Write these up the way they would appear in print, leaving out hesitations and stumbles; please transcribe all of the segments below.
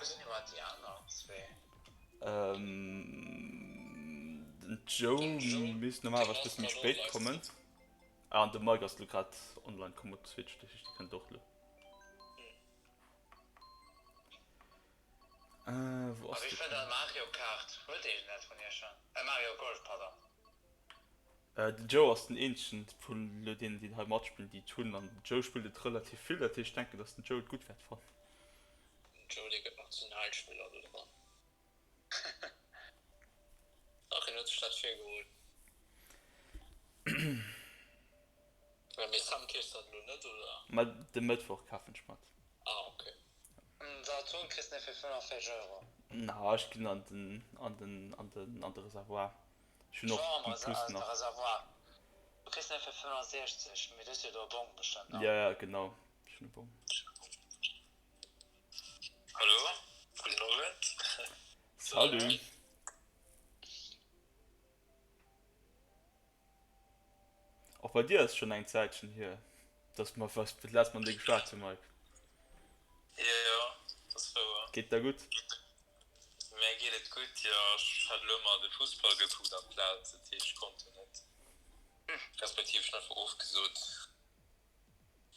gesinn iwwer déi aner zwee. Den Joe misst normalerweis bësse méi spéit kommen. Ah, an de Mike ass lo grad online komm op Twitch, dat heescht, dee kënnt och lo. Wou A ass wéi de fënnt der Mario Kart? Huet een dat vun iech schonn? Äh Mario Golf, pardon. Den Joe ass den eenzegen vun lo deenen déi hei matspillen déi et hunn an den Joe spillt et relativ vill, dat heescht ech denken dass den Joe et gutt wäert fannen. Den Joe dee gëtt nach zu den Heilspiller do dran. Dach hien huet sech dat virgeholl. Mee Sam keefs dat elo net oder? Ma de Mëttwoch kafen ech mat. Ah ok. Saturn kriss de fir 45 Euro. Na ech ginn an den an den an den an de Reservoir. Ech hunn och den Plus nach. Reservoir. Du kriss en fir 65, mee du hues jo do e Bong bestëmmt nach. Ja ja genau, ech hunn e Bong. Hallo, gudden Owend. Salut. Och bei dir ass schonn eng Zäitchen hier, dass mer fir d'lescht mat dir geschwat hunn, Mike. Jo, dat ass wouer. Geet der gutt? Mär geet et gutt, jo. Ech hat elo emmer de Fussball gekuckt amplaz, dat heescht ech konnt jo net, respektiv ech hunn einfach ofgesot.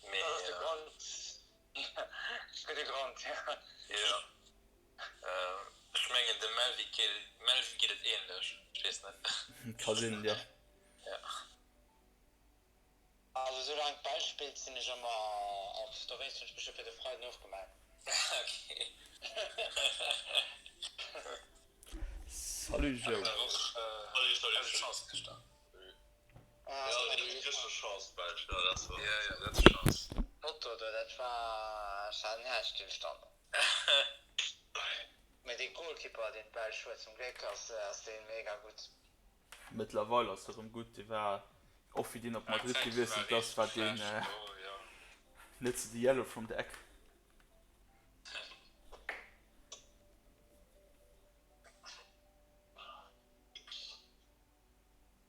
Mee. Dat ass de Grond, gudde Grond, jo. Jo, ech mengen dem Melvy geet et ähnlech, ech weess net. Ka sinn, jo. Jo. Also soulaang d'Belsch spillt sinn ech ëmmer op, dowéinst hunn ech mech jo fir de Freiden ofgemellt. Ok. Salut Joe. Salut, salut. Chance gëschter. Foto do, dat war, ech hat en Häerzstillstand. Mee dee Goalkeeper deen d'Belsch huet, zum Gléck ass dee mega gutt. Mëttlerweil ass e rëm gutt, dee war och wéi deen op Madrid gewiesselt ass, war deen net sou de Yellow from the Egg.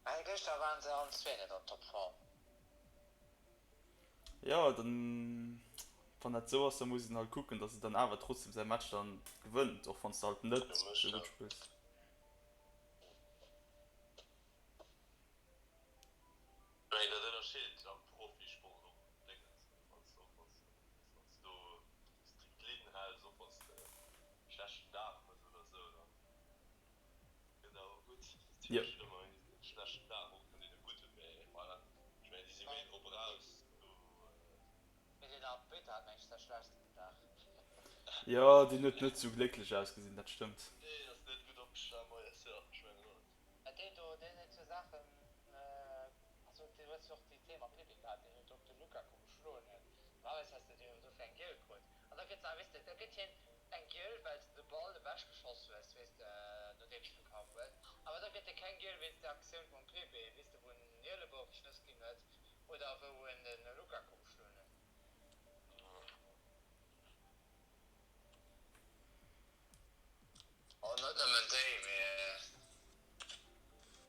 Well gëschter waren se allen zwee net an Topform. Jo, dann, wann dat esou ass, da muss een halt kucken, dass e dann awer trotzdem säi Match dann gewënnt, och wann s de halt net esou gutt spills. Mee dat ënnerscheet am Profisport och Déngens, wann s och wann s de do strikt Linn häls, och wann s de e schlechten Dag hues oder esou, dann gëtt awer gutt. Natierlech huet ëmmer een schlechten Dag, och net een e gudden, mee voilà, ech mengen déi si méi drop eraus do. Mee den Arbitter hat mengen ech säi schlechtsten Dag. Jo, deen huet net sou glécklech ausgesinn, dat stëmmt. Nee, ass net gutt opgestan moies, jo, ech mengen och net. Mä deen do, deen huet sou Saachen, also deen huet jo och déi Thema Pepe gehat, deen huet och de Lukaku geschloen huet. Normalerweis häss de jo dofir eng Giel krut. An da gëtt se, weess de, da gëtt hien eng Giel, well s de de Ball ewechgeschoss hues, weess de, nodeems de gehaff hues. Awer da gëtt e keng Giel wéinst der Aktioun vum Pepe, weess de, wou en den Ielebou op d'Schnëss ginn huet oder wou en de Lukaku geschloen huet. Oh, net nëmmen déi, mee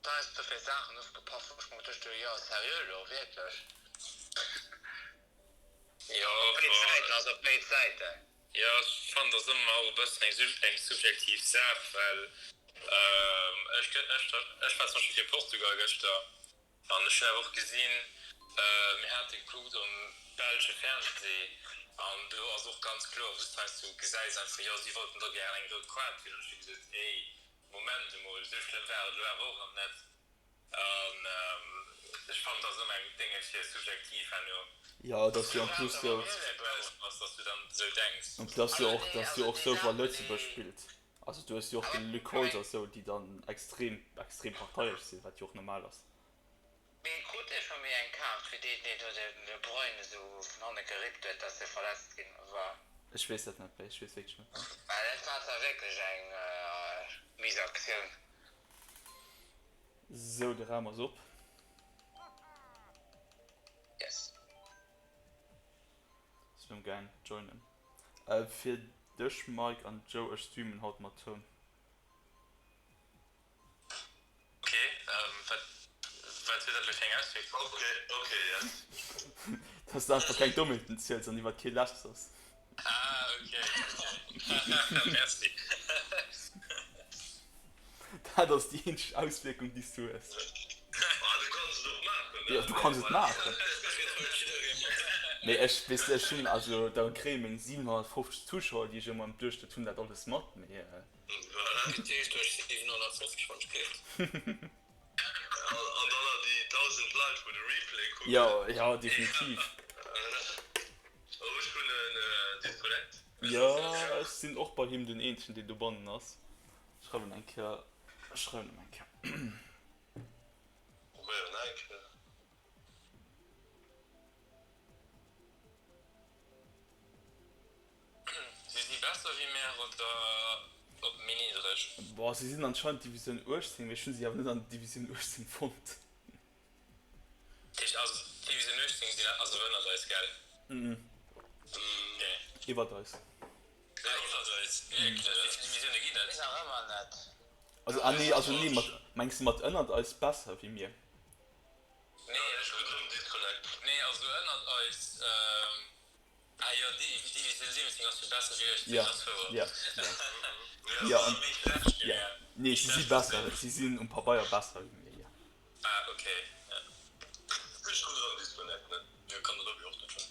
da hues de fir Saachen ofgepaff, wou ech mer geduecht hu, jo, seriö elo, wierklech? Jo, Op béid Säiten, also op béid Säiten. Jo, ech fannen, dat ass ëmmer och e bëssen eng subjektiv Saach, well ech, ech war zum Beispill fir Portugal gëschter An ech hunn awer och gesinn, mir hate gekuckt um belsche Fernseh, an do ass och ganz kloer, wou s de heiansdo gesäis einfach, jo si wollten da gären eng rout Kaart ginn. An ech hu gesot, ey, Moment emol, esou schlëmm war et elo awer och erëm net. An ech fannen, et ass ëmmer eng Dénge fir subjektiv herno. Jo, et ass jo en plus sou. Ass, dass du dann esou denks. En plus jo och, dass jo och sou wa Lëtzebuerg spillt. Also du hues jo och de Luc Holtz sou, déi dann extrem extrem parteiesch sinn, wat jo och normal ass. Mee krut dee scho méi eng Kaart wéi deen deen do den De Bruyne esou vun hanne gerippt huet dass e verletzt ginn war? Ech weess dat net méi, ech weess wierklech net méi. Well dat war zwar wierklech eng mies Aktioun. Sou, de Raum ass op. Yes. Sinn am gaang joinen. Fir dech Mike an Joe, ech streamen haut mat Toun. Ok, wat wat huet dat elo fir eng Auswierkung? Ok, ok, yes. Dass de einfach keng Dommheeten ziels an iwwert kee lästers. Ah, ok, ok. Merci. Dat ass déi eenzeg Auswierkung, déi s du hues. Ah, du kanns et och maachen, ne? Jo, du kanns et maachen. Mee ech, weess de, ech hunn, also da kréie meng 750 Zuschauer, déi ech ëmmer am Duerchschnëtt hunn, dat alles mat, mee. Voilà. Gedeelt duerch 750, wann ech gleeft. An dann nach déi 1.000 Leit, wou de Replay kucken. Jo, jo, definitiv. Oh, ech hunn en Disconnect. Jo, ech sinn och bei him den eenzegen, deen dobannen ass. Schreiwen eng Kéier, ech schreiwen em eng Kéier. Probéieren eng Kéier. Si si besser wéi mär oder op méi niddreg? Boah, si sinn anscheinend Divisioun 18, mee ech hunn si awer net an der Divisioun 18 fonnt. Heescht also Divisioun 18 sinn ass awer ënnert eis, gell? Mhm. Iwwert eis. Ah, iwwert eis, wierklech? Wéi vill Divisioune ginn et? Nach ëmmer net. Also, ah nee, also nee, mat, mengs de mat ënnert eis besser wéi mir? Nee, ech krut erëm Disconnect. Nee, also ënnert eis, ah jo, Divisioun 17 ass jo besser wéi 18, Ja, ass wouer. ja, ja. Jo, Ja, ass an, méi schlecht wéi ja. mär. Nee, si si besser, si sinn um Pabeier besser wéi mir, jo. Ah, ok, ja. Ech krut erëm Disconnect, ne? Jo, kann de Lobby och net hunn.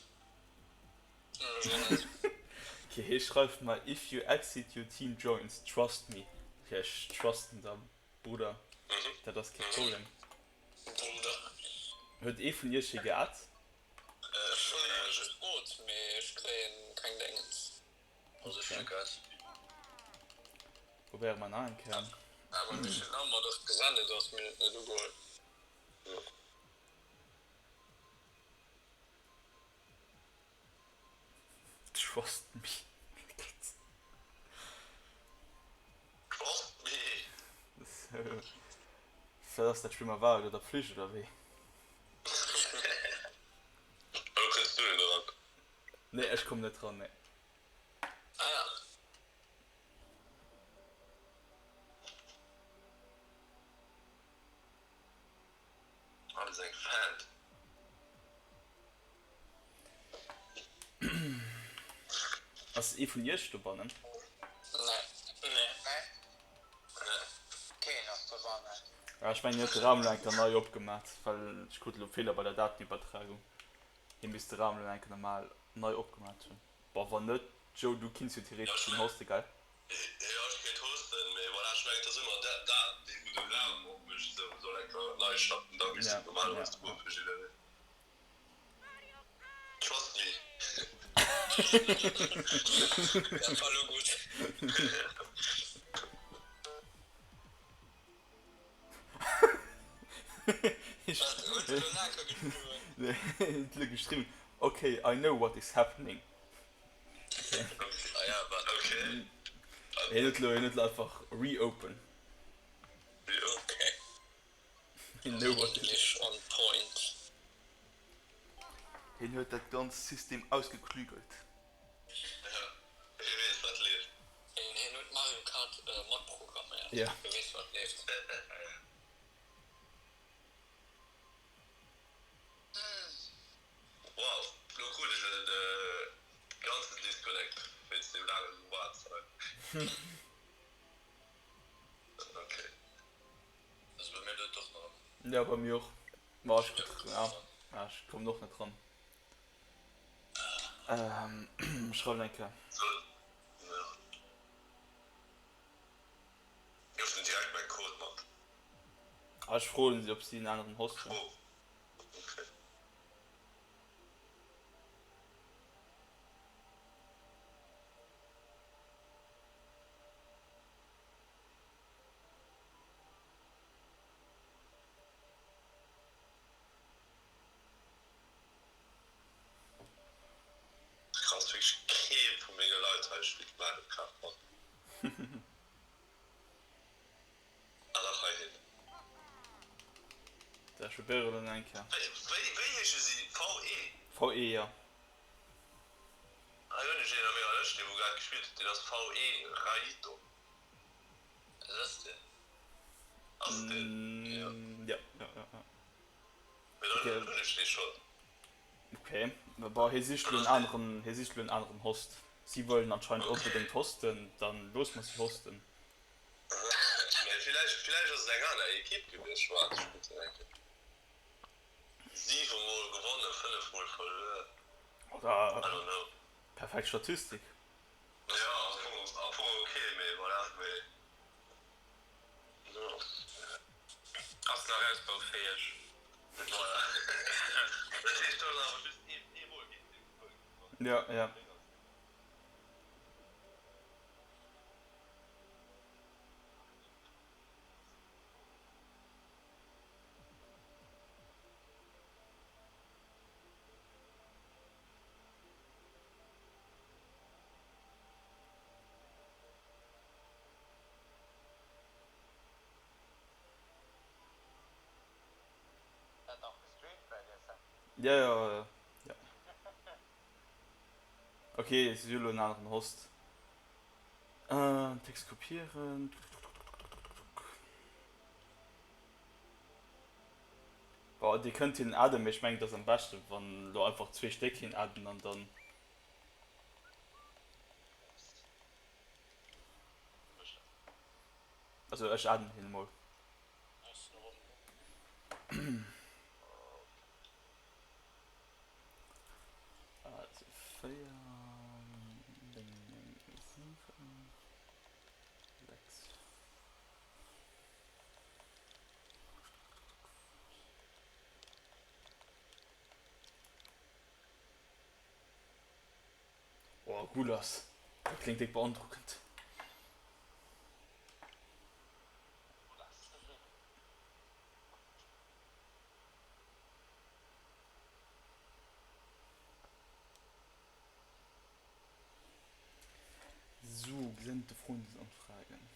Ok, hie schreift mer If you exit your team joins, trust me. Ok, ech trusten der, Brudder, dat ass kee Problem. Huet ee vun iech hie geadd? Ech hunn just Bot, mee ech kréien keng Déngens. Also ech hunn geadd. Probéiere mer nach eng Kéier. Awer mir hunn ëmmer dass gesendet ass, mee et net ugeholl. Trust me. Trust me. Sou. Wat ass dat, spille mer Wahrheit oder Pflicht oder wéi? Wou kënns du denn eran? Nee, ech komm net ran, nee. Ah. Alles eng Fant. Ass ee vun iech dobannen? Nee. Nee. Nee. Keen ass dobannen. Ah, ech mengen hien huet de Raum elo eng Kéier nei opgemat, well ech krut elo Feeler bei der Dateniwwertragung. Hie misst de Raum elo eng Kéier normal nei opgemat hunn. Bon, wann net, Joe, du kinns jo theoretesch den hoste, gell? Jo, ech kéint hosten, mee voilà, ech mengen et ass ëmmer dat, dee wou de Raum opmécht, esou soll eng Kéier nei schaffen, da misst et normalerweis goen fir jiddereen. Trust me. Dat war lo gutt. Wat huet de lo naker geschriwwen? Hien huet lo geschriwwen, Ok, I know what is happening. Ah ja, wat? Okay. Hien huet lo, hien huet lo einfach reopen. Okay. I know what is. English on point. Hien huet dat ganzt System ausgeklügelt. Ja, hie weess wat leeft. Hien huet Mario Kart matprogramméiert. Ja. Hie weess wat leeft. Wow, lo krut ech en ganzen Disconnect wéinst deem laangen Waardzeit. Ok. Also bei mir luet och nach ëmmer. Ja bei mir och. Ma ech ja, ech kommen och net ran. Ech schreiwen eng Kéier. Gouf den direkt mäin Code mat? Ah, ech froen si ob si en aneren Host hunn. Oh, okay. Krass, wierklech kee vu menge Leit hei spillt Mario Kart mat. Ah dach, heihin. Da probéiere elo nach eng Kéier. Wéi wéi heesche si? VE? VE, jo. Hei hunn ech een a menger Lëscht, dee wou grad gespillt huet, deen ass VE Raito. Dat ass deen. Ass et deen? Jo. Jo, jo, jo, jo. Mee dann hunn ech dee schonn. Ok, bon, hie sicht elo en aneren, hie sicht elo en aneren Host. Si wëllen anscheinend onbedéngt hosten, dann loosse mer si hosten. Mee villäicht, villäicht ass et eng aner Equipe gewiescht. Waart, ech kucken eng Kéier. 7 mol gewonnen, 5 mol verluer. Oder I don't know. perfekt Statistik. Jo, am Fong, am Fong ok, mee voilà, mee jo. Ass nach ausbaufäeg. Voilà. Dat heescht, do ass awer just ee, ee Mol géint si verluer ginn. Ja, ja. Dat och gestreamt bei dir, Sam? Ja, ja, ja. Ok, si hu lo en aneren Host. Text kopieren. Bon, dir kënnt hien adden, mee ech mengen et ass am beschten wann lo einfach zwee Stéck hien adden an dann. Also ech adden hien emol. Also 4, 9, 9, 7, 6. Oh, Gulas. Dat kléngt déck beandrockend. Sou, gesendete Freundesanfragen.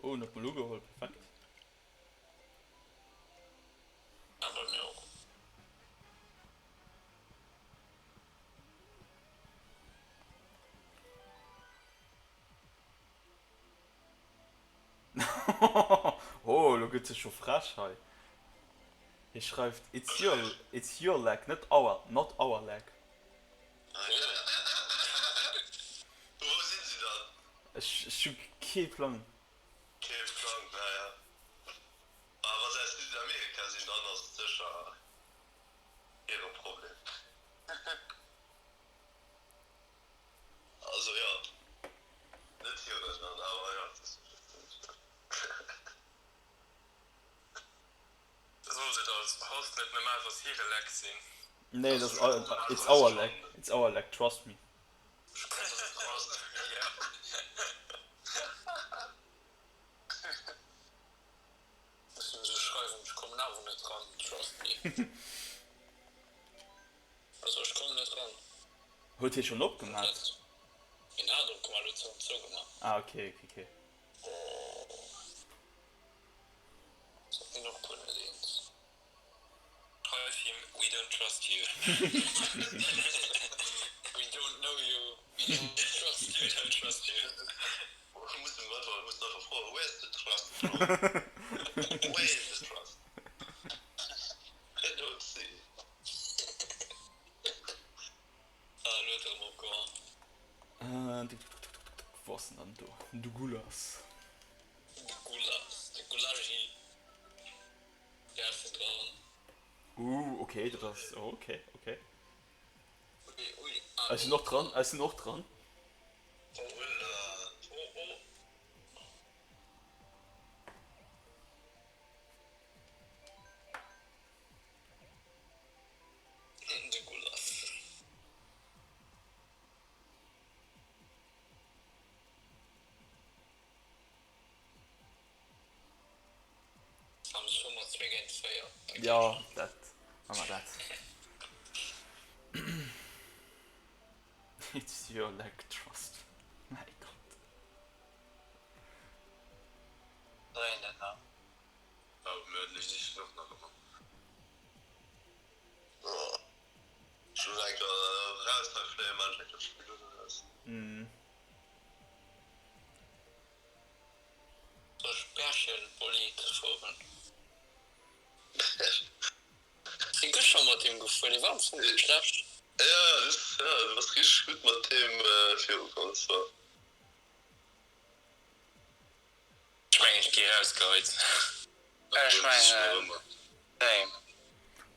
Oh, en huet mol ugeholl, perfekt. Ja, bei mir och. Oh, lo gëtt se scho frech hei. Hie schreift, It's your, it's your leg, net our, not our leg. Wou sinn se dann? Ech, ech hu kee Plang. Kee Plang, naja. A wa se aus Südamerika sinn, dann ass et sécher hire Problem. Also jo, net hiren dann, awer jo. Sollt et als Host net normalerweis hire Leck sinn? Nee, dat ass, it's our leg, it's our leg, trust me. Ech muss elo schreiwen, ech kommen awer net ran, trust me. Also ech kommen net ran. Huet hie schonn opgemaat? Hien hat opgemaat, huet se erëm zougemaat. Ah ok ok ok. Sinn och puer net eens. Schreif him we don't trust you. We don't know you, we don't trust you, don't trust you. Mussen einfach mussen einfach froen, where's the trust bro? Where is the trust? I don't see it. Ah, elo huet erëm opgemaach. Wou ass en dann do? De Gulas. De Gulas, de Gulagi. Ja, ech sinn dran. Uh, okay, dat ass, oh, okay, okay. Ui, ui, ah, Ech sinn och dran, ech sinn och dran. Oh, oh, oh. De Gulas. Am Summer 2 géint 4. Jo, dat ma mer dat. It's your leg trust. Mäi Gott. Dréien dat nach. Ech muss eng Kéier raus hei fléien, maan ech eng Kéier d'Spill eraus. Soll ech Bärchenbolid fueren? scho mat deem gefuer, dee war am Fong net schlecht. Jo, jo, du bass richteg gutt mat deem virukomm, das war. Ech mengen ech gi rausgeheit. Ech mengen same.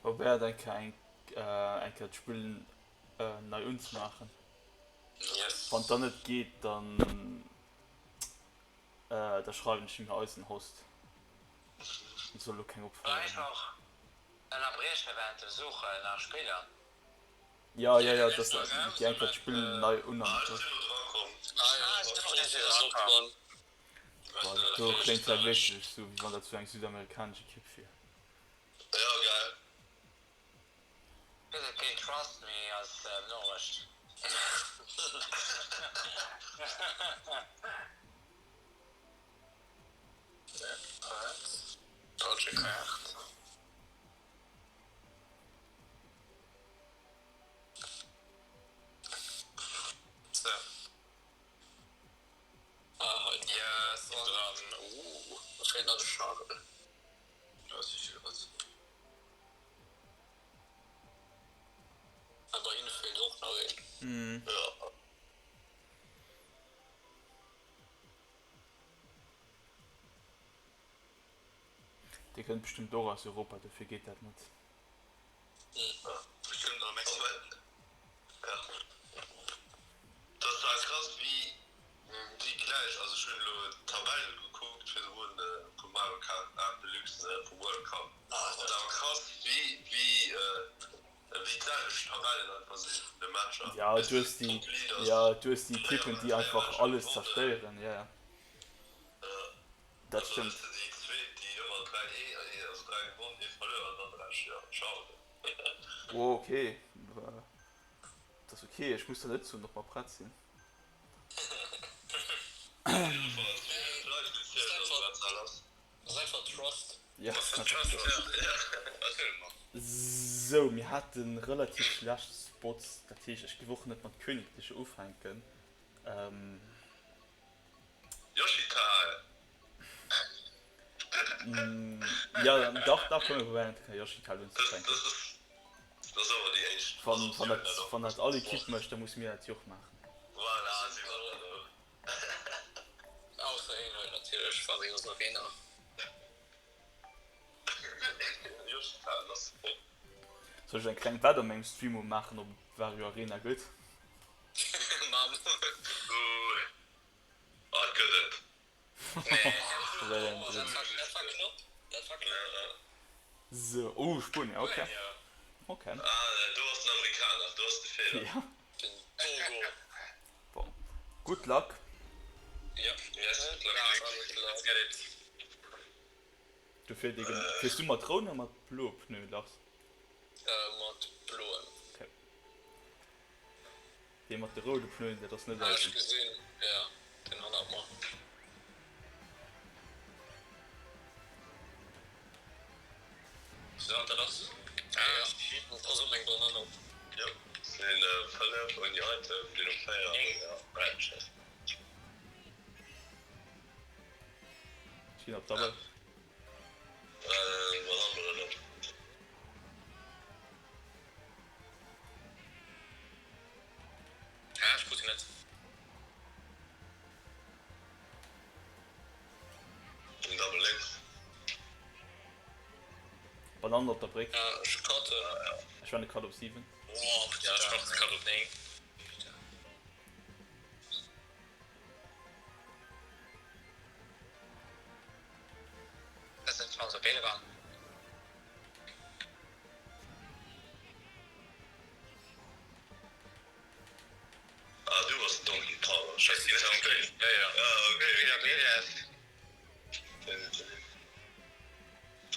Probéiert eng Kéier eng Kéier d'Spill nei unzemaachen. Yes. Wann dann net geet, dann da schreiwen ech him eisen Host. En soll lo keng Opféierung hunn. Einfach ënnerbrieche während dem Suchen nach Spiller. Ja ja ja dass déi eng Kéier d'Spill nei un an Boah dat do kléngt ja wierklech sou wéi wann dat sou eng südamerikanesch Ekipp wier. Jo geil. Gëtt et keen Trust Me als Norecht? Falsche Kaart. So. Ah, hei. Yes, sinn dran. Uh, da feelt nach de Charel. Ja, si vill wat. A bei hinne feelt och nach een. Ja. Dee kënnt bestëmmt och aus Europa, dofir geet dat net. Dat ass krass wéi déi gläich, also ech hunn elo d'Tabell gekuckt virdrun vum Mario Kart 8 Deluxe vum World Cup, et ass awer krass wéi wéi d'selwecht d'Tabellen einfach sinn vun de Matcher, Ja du hues déi, ja du hues déi Ekippen déi einfach alles zerstéieren, jo jo. Dat stëmmt. Oh ok, dat ass ok, ech muss der net soen ob mer prett sinn. Ja, Sou, mir hate relativ schlecht Spots, dat heescht ech géif och net mat Königliche ufänken. Yoshital! Jo, dach, dach, komm mir probéieren eng Kéier Yoshital unzefänken. Dat ass awer déi éischt Wann, wann dat, wann dat all Ekipp mécht, da musse mir dat jo och maachen. Voilà, si mer dann och. Ausser een huet natierlech Varios Arena. Yoshital ass op. Soll ech eng kleng Wett a mengem Stream umaachen, ob et Vario Arena gëtt? Mam. Ah, et gëtt et. Sou, oh Spuenier, ok. Ok. Ah, do ass den Amerikaner, do ass de Feeler. Ja. Den Togo. Bon, good luck. Yep, yes, good luck. Let's get it. Du fiers dee, fiers du mat rouden oder mat bloe Pneuen, Lars? Mat bloen. Ok. Dee mat de roude Pneuen, dat ass net eisen. Ech gesinn, jo, deen hannert mer. Sou, dat ass, jo, pass op meng Banann op. Jo, sinn 5 ouni Item, deen op 4, jo, Branches. Ech ginn op Double. Banann oder net? Ah, ech krut se net. Den Double lénks. Banann op der Bréck. Ah, ech cutten. Ech war de Cut op 7. Ja, ech brauch de Cut op 9. Dat sinn 20 op 11 an. Ah du bass den Donkey Kong. Ech sinn den Donkey, jo jo. Ah ok.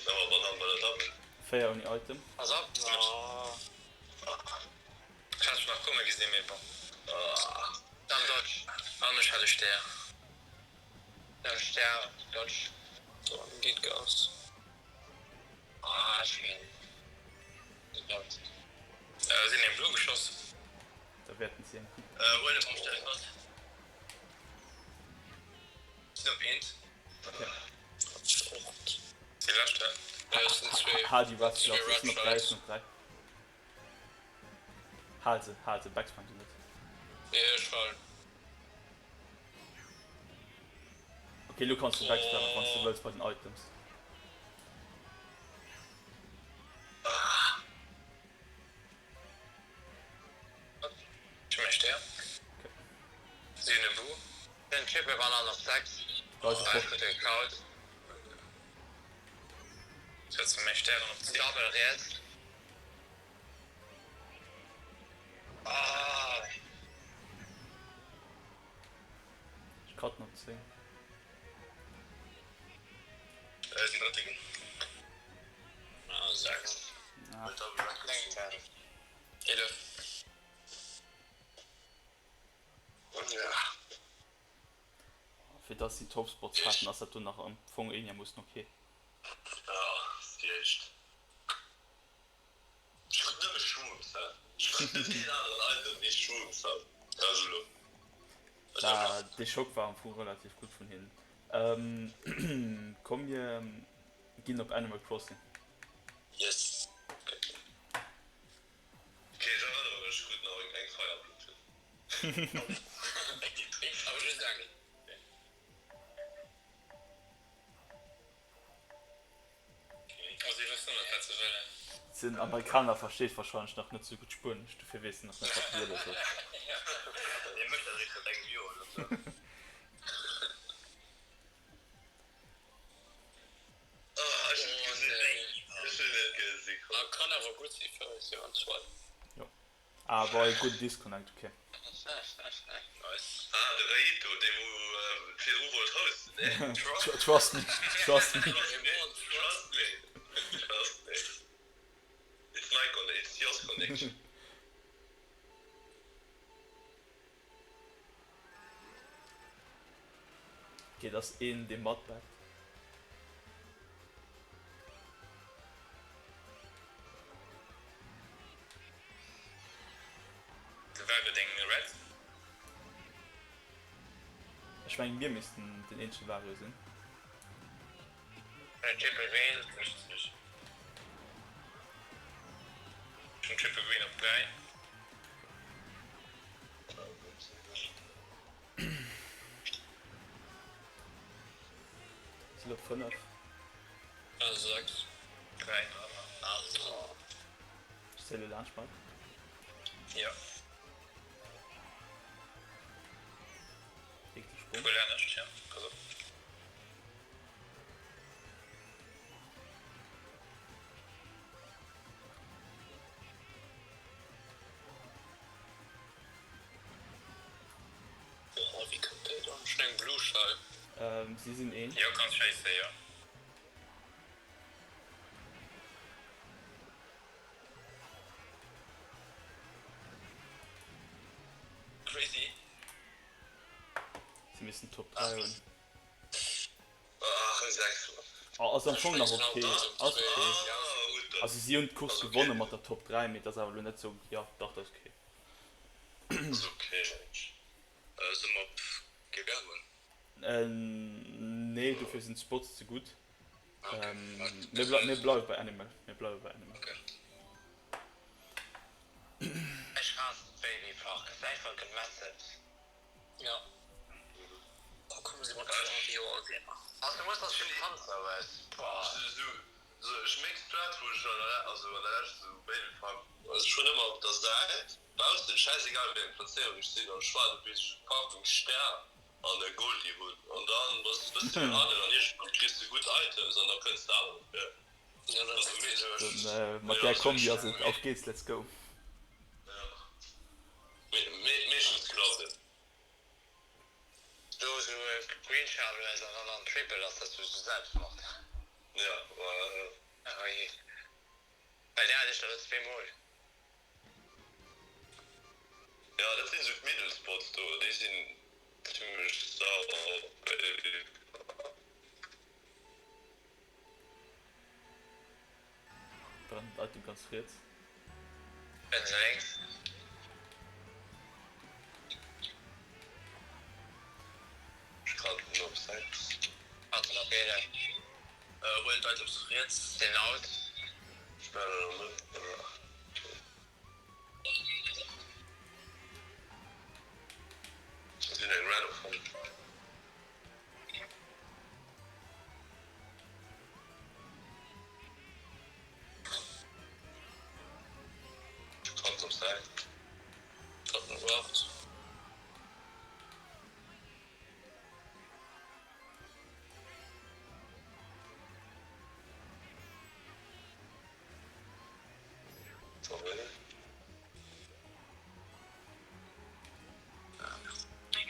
Awer Banann bei der Double. 4 ouni Item. Pass op. Ech hat dech nach komme gesinn, mee bon. Dann Dodge. An ech hat e Stär. Dann Stär, Dodge. Dann geet Gas. Ah schéin. Geklappt. Sinn eng blo geschoss. Da wäerten si eng kucken. Huele mam Stell mat. Sinn op eent. Si lescht hä? Sinn zwee. Hadi Westler, ech sinn op 3, ech sinn op 3. Hal se, hal se, backspam se net. Nee, ech halen. Ok, lo kanns du backspammen, wanns du wëlls bei den Items. Ech hu mäi Stär. Si hunn e Boo. Den Triple Banane op 6. Da ass et Ech fort. krut e geklaut. Ech setzen mäi Stären op 10. Double riets. Ah! Ech cutten op 10. Ech sinn Drëtte ginn. Ah, 6. Ah. 19. 11. Fir dass si Topspots haten, ass dat do nach am Fong eenermoossen ok. Ja, déi éischt. Ech krut nëmme Shrooms, hä? Ech krut net een aneren Item wéi Shrooms, hä? Also elo. Da, dee Schock war am Fong relativ gutt vun hinnen. Komm mir ginn op Animal Crossing. Yes. Ok, ech erënnere mech gutt nach eng Feierblutt. Awer just eng. Also si wëssen net wat se wëllen. Den Amerikaner versteet wahrscheinlech nach net sou gutt Spuenesch, dofir weess en nach net wat wëlle soll. Dee mécht dat eréischt säit engem Joer oder sou. Kann awer gutt si fir eis eventuell. Jo. Ah war e gudden Disconnect, ok. Nice. Ah de Raito, dee wou virdru wollt hosten, ne? Trust me, trust me. Trust me, trust me. It's my conne, it's yours connection. Ok, et ass een dee matbackt. De Wario deng Red. Ech mengen mir missten den eenzege Wario sinn. Triple Green. Ech hunn Triple Green op 3. Sinn op 5. 6. 3. Ech zéie laanscht mei. Jo. Eekleg Sprong. Fuer anescht, jo. Pass op. Oh, wéi kënnt déi dann? Ech hunn eng Blue Shell. Si sinn een. Jo, kanns schéissen, jo. Crazy. Si missten Top 3 hunn. Ach, en 6 Mann. Oh, ass am Fong nach ok. Ass ok. Also si hunn d'Course gewonne mat der Top 3, mee et ass awer elo net sou, jo dach, dat ass ok. Ass ok, mengen ech. Si mer op gaangen? Nee, dofir sinn d'Spots ze gutt. Mir mir bleiwe bei Animal. Mir bleiwe bei Animal. Ech haassen d'Babypark, et ass einfach gemetzelt. Jo. Oh komm si mat Joer sinn. Also du muss das Schimpanse hues. Boah. Sou ech meng d'Plaz wou ech an der also an der lescht sou Babypark also ech hunn ëmmer op der Säit baussen schäisegal wéi eng Plazéierung ech sinn an ech waarde bis ech e fucking Stär an e Goldie hunn an dann bass de bëssen méi hannen an iergendwann kriss de gutt Items an da kënns de awer op vir. Also mee Dann mat där Kombi ass et auf geht's, let's go. Jo mee meeschtens klappt et. Do sou e Green Shell hues an dann an Triple ass dat sou Selbstmord. Ja, voilà. Oh jee. Well dee hat ech der lo zweemol. Ja, dat sinn sou d'Middle Spots do, déi sinn zimlech sauer. Brennend Item ganz riets. Ganz lénks. Ech kratzen op 6. Kratzen op 11. Huelen d'Items riets. Den out. Ech mellen an net.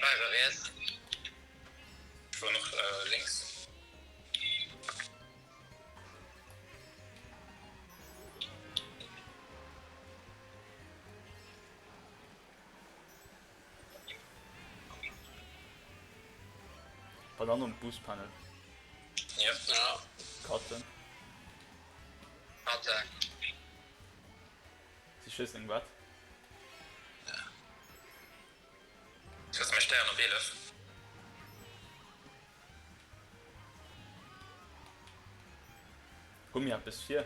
Bleiwe riets. Ech war nach lénks. Banann um Buspanel. Ja. Katten. Katten. Si schéissen eng wat? Ech setze mäi Stären op 11. Hu mir eppes vir?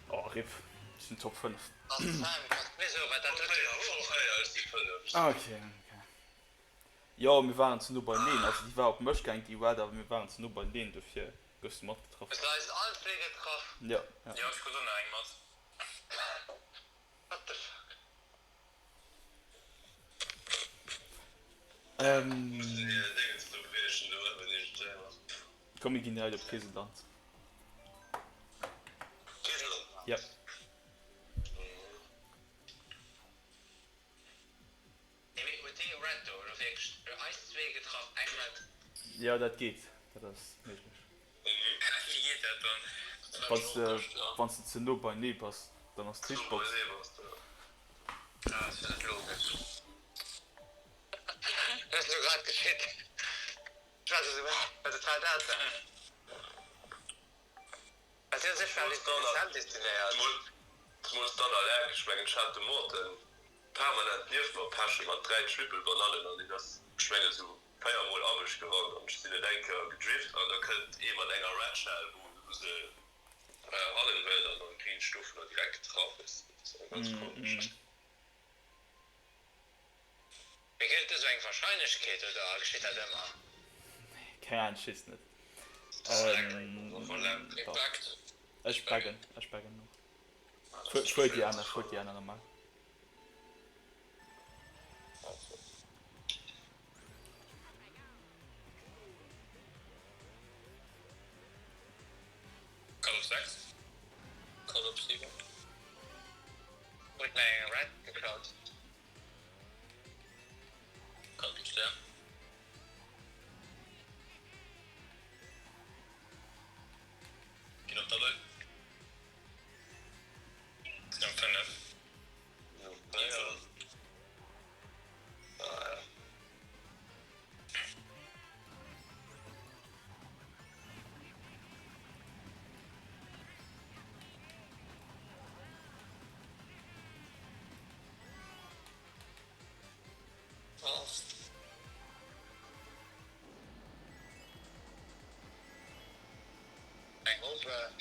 Oh rip, ech sinn Top 5. Ah ok ok. Jo mir waren ze no beieneen, also déi war op mech gaang déi Wad, awer mir waren ze no beieneen, dofir goufs de matgetraff. Jo jo. Jo ech krut och nach eng mat. Komm mir ginn direkt op Keseland. Yep. Jo dat geet, dat ass méiglech. Wanns de wanns de ze no beienee bass, dann ass d'Hitbox. Zemools dann alleng, ech mengen ech hat de Morten permanent nieft mer pechen mat 3 Triple Banannen an deen ass ech mengen esou 4 mol a mech gerannt an ech sinn net eng Kéier gedrift an da kënnt ee mat enger Red Shell wou se hannen huet an dann kritt ech dovunner direkt getraff, dat ass ganz komesch. Mee gëtt et esou eng Wahrscheinlechkeet oder geschitt dat ëmmer? Keng Ahnung, ech weess net. Ech baggen, ech baggen och. Fuer déi aner, fuer déi aner normal. Cut op 6, Cut op 7. Huet mir eng Red geklaut. Cut op Stern. Ginn op Double. Sinn op 5. Eng Gruppe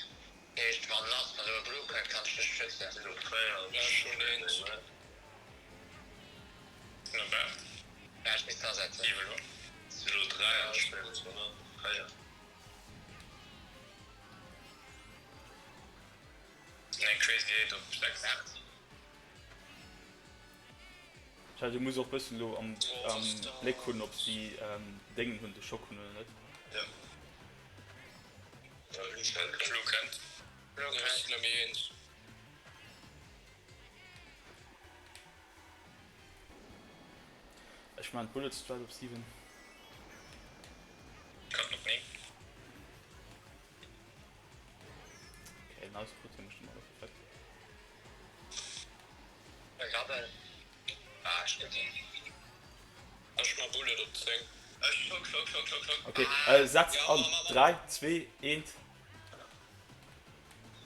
heescht wann lass, wann du e Blue kënnt kanns du dech schützen. Ja ech misst asetzen. Tja, du muss och bëssen elo am Bléck hunn, ob si Déngen hunn, de Schock hunn oder net. Ech maan d'Bullet Strat op 7. Okay, nice, krut hie mech domadder perfekt. Okay, setz an 3, 2, 1.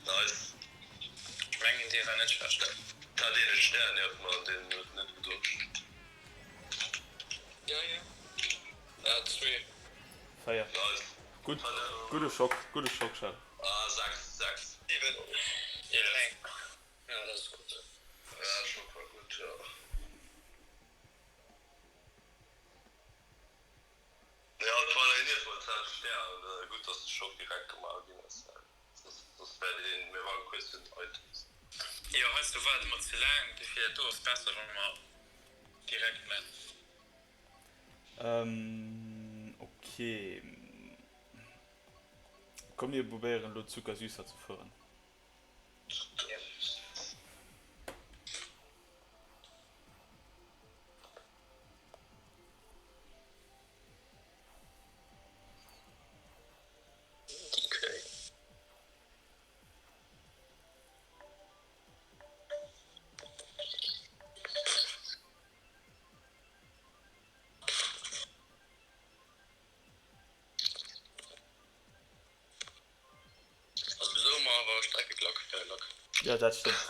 Nice. Ech mengen dee war net schlecht. Hat een e Stär nieft mer, deen huet net gedodged. 4. Nice. Gutt, gudde Schock, gudde Schock, Shell. Ah, 6, 6. 7, 11. Ja, dat ass gutt. Ja, Schock war gutt, jo. hat Stär an gutt dass de Shop direkt gemaach ginn ass, soss wär deen, mir waren kuerz virun den Items. Jo heiansdo waarde mer ze laang, dofir dat do ass besser wa mer direkt man. Ok, komm mir probéieren elo Zuckersüßer ze fueren. Also bis elo hu mer awer Streckeklack, Lack. Jo, dat stëmmt.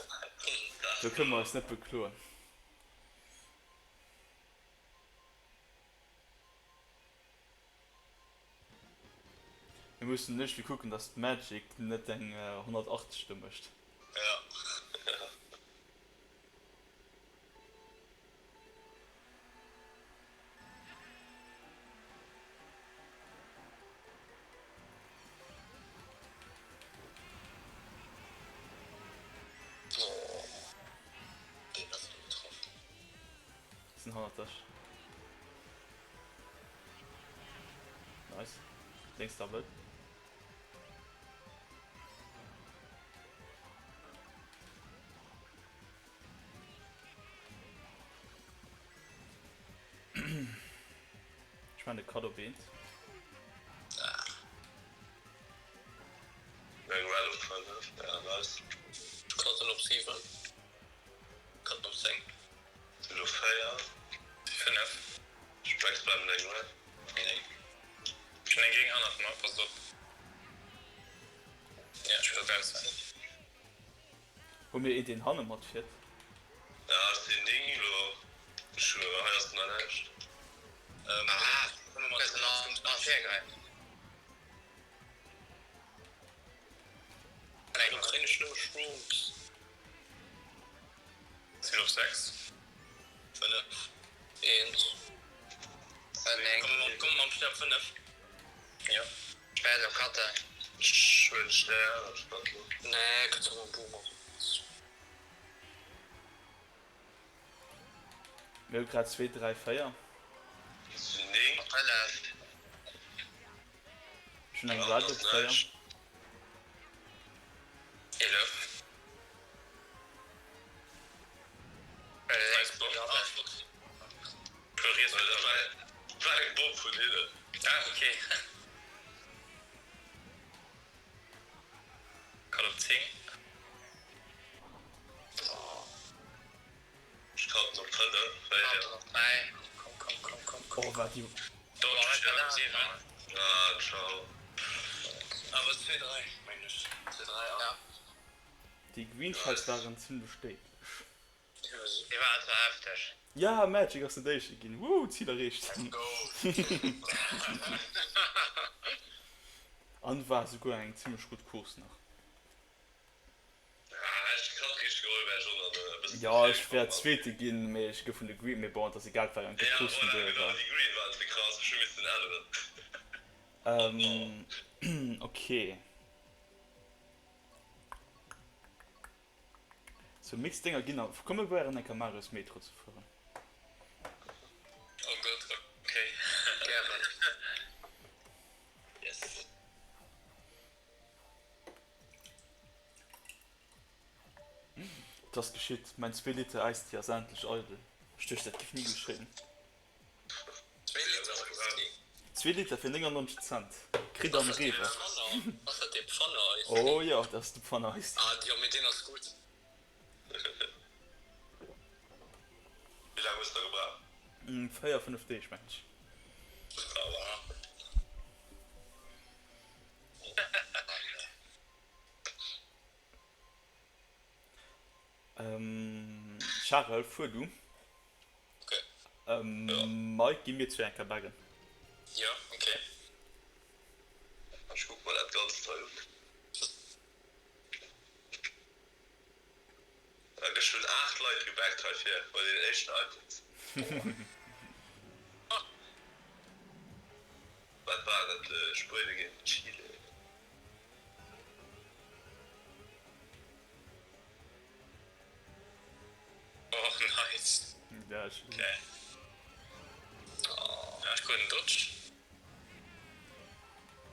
Do kënne mer eis net bekloen. Mir mussen iergendwéi kucken, dass d'Magic net eng 180 do mécht. Sinn hannert dech. Nice. Lénks Double. Ech man de Cut op eent. Eng Red op 5, ja nice. Cutten op 7. Cutten op 10. Sinn elo 4. 5. Specs bleiwen eng Red. Nee. Ech hunn eng gréng hannert mer, passt op. Ja, ech wëll raus hei. Hu mir een deen hanne mat fiert? Ja ech sinn 9 elo, ech hu hei ass nach näischt. Do kréien ech nëmme Shrooms. Sinn op 6. 5. 1. Komm mam Stär op 5. Jo. Ech op Katte. Ech huelen Stär, ech wat lo. Nee, kënns och mam Boomer. Mir hu grad 2, 3, 4. Sinn 9. Op 5. Ech hunn eng Red op 4. 11. War eng Bomm vun hinnen. Ah ok. Cut op 10. Ech cutten op 5, 4. Komm komm komm komm komm. Oh wat déi. Do op 7. Ah ciao. Awer 2 3 mengen ech. 2 3 an. Déi Green Shells waren zimlech déidlech. Déi waren zwar hefteg. Ja, Magic ass net éischte ginn. Wooh, Zil erreecht. Let's go! An war souguer eng zimlech gutt Course nach. Jo, ech wär Zweete ginn, mee ech gouf vun de Green, mee bon, et ass egal, et war jo eng gutt Course vun dir, egal. Ok. Sou mixed Dénger ginn a komm mir probéieren eng Kéier Marios Metro ze fueren. Oh Gott, ok. Gären. Yes. Et ass geschitt, mäin zwee Liter Äistéi ass endlech eidel. Ech duecht dat giff ni geschéien. Zwee Liter fir 99 Cent kritt am Rewe. Ass dat dee Pfanne-Eistee? Oh jo, dat ass de Pfanne-Eistee. Ah jo, mee deen ass gutt. Wéi laang hues de gebraucht? 4, 5 Deeg meng ech. Charel, fuer du. Mike, gi mir zu enker baggen. Jo, ok. Ech kuck mer dat Ganzt hei un. Ech hunn 8 Leit gebackt hei vir bei den éischten Items. Wat war dat? huet Spuenie géint Chile. Och nice. Ja, ech Okay. Ja, ech krut en Dodge.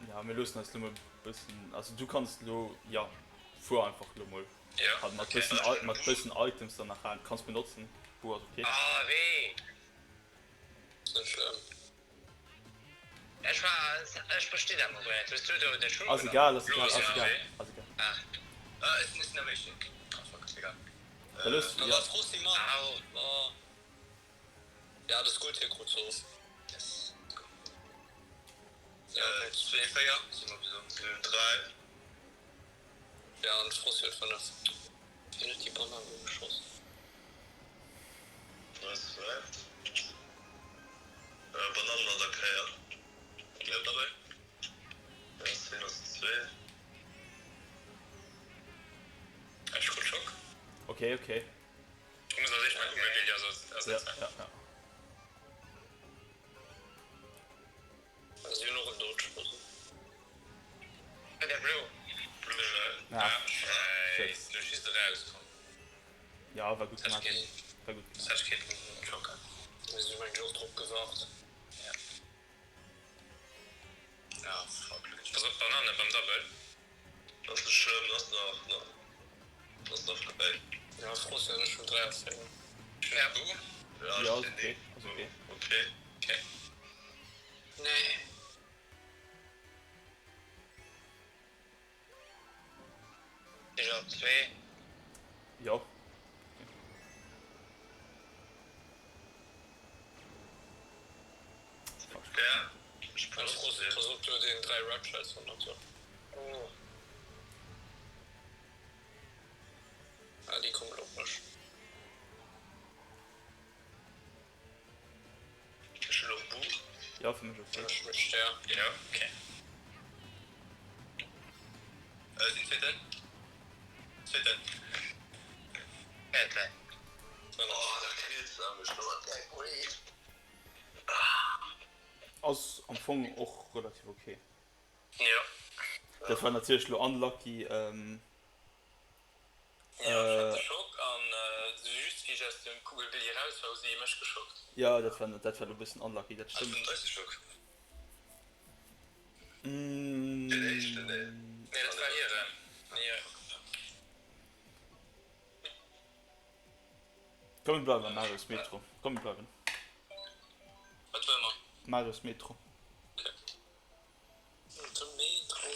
Ja, mir loossen eis lo mol bëssen, also du kanns lo, ja, fuer einfach lo mol. Ja, Halt mat okay. bëssen, mat bëssen Items dann nach rein, kanns benotzen, Buch ass okay. Ah, wéi. Net schlëmm. Ech war, ech verstinn dat mol guer net. Hues du do de Schuh Ass egal, ass egal, ass egal, ass egal. Ah, ah, ech sinn am éischten. Ah, fuck, ass egal. Da looss, Da ja. war Frosty Mann. Au. Oh. Ja, alles gutt, Här Kruzos. Yes. Ja, 2, 4 si mer bis op. 3. Ja, an Frosty huet 5. Wien huet déi Banner elo geschoss? Was, wat? Bananen an der Kéier. Ja, dobäi. Ja, 10 ass 2. Ech krut Schock. Okay, okay. Ech muss als éischt mäi Kugelbild ersetzen. Ja, ja, ja. Si hunn och en Dodge also. Der Blo. Ah, Scheiss, du just erauskomm. Ja, war gutt gemaach. War gutt gemaach. Hätt kéinten schocken. Si hu mengen ech och drop gewaart. Ja. Ah, fuck. Pass op d'Banane beim Double. Ass net schlëmm, ass nach, ass nach fräi. Ja, Frost hunn ech schon 3 a 4. Schnell Bu. Ja, Ja, ass okay, ass okay. Okay. Okay. Nee. Sinn op zwee. Jo. Ja, ech Pass op, du huet een 3 Red Shells an der Oh. Ah, déi kommen op mech. Ech hunn och Buch. Jo, fir mech okay. Ech mech der. Jo, okay. Äh, sinn zweeten. Zweeten. Véierten. Oh, da kriss de mech noch mat där Green. Ass am Fong och relativ okay. Jo. Dat war natierlech lo unlucky. Jo, ech hat de Schock an just wéi ech aus dem Kugelbilli eraus war, hu si mech geschockt. Jo, dat war dat war lo bëssen unlucky, dat Hat stëmmt. vun eis Schock. Den éischten, nee. Nee, dat war hiren. Jo. Komm mir bleiwen am Marius Metro. Komm mir bleiwen. Wat wëlle mer? Marius Metro. Okay. De Metro.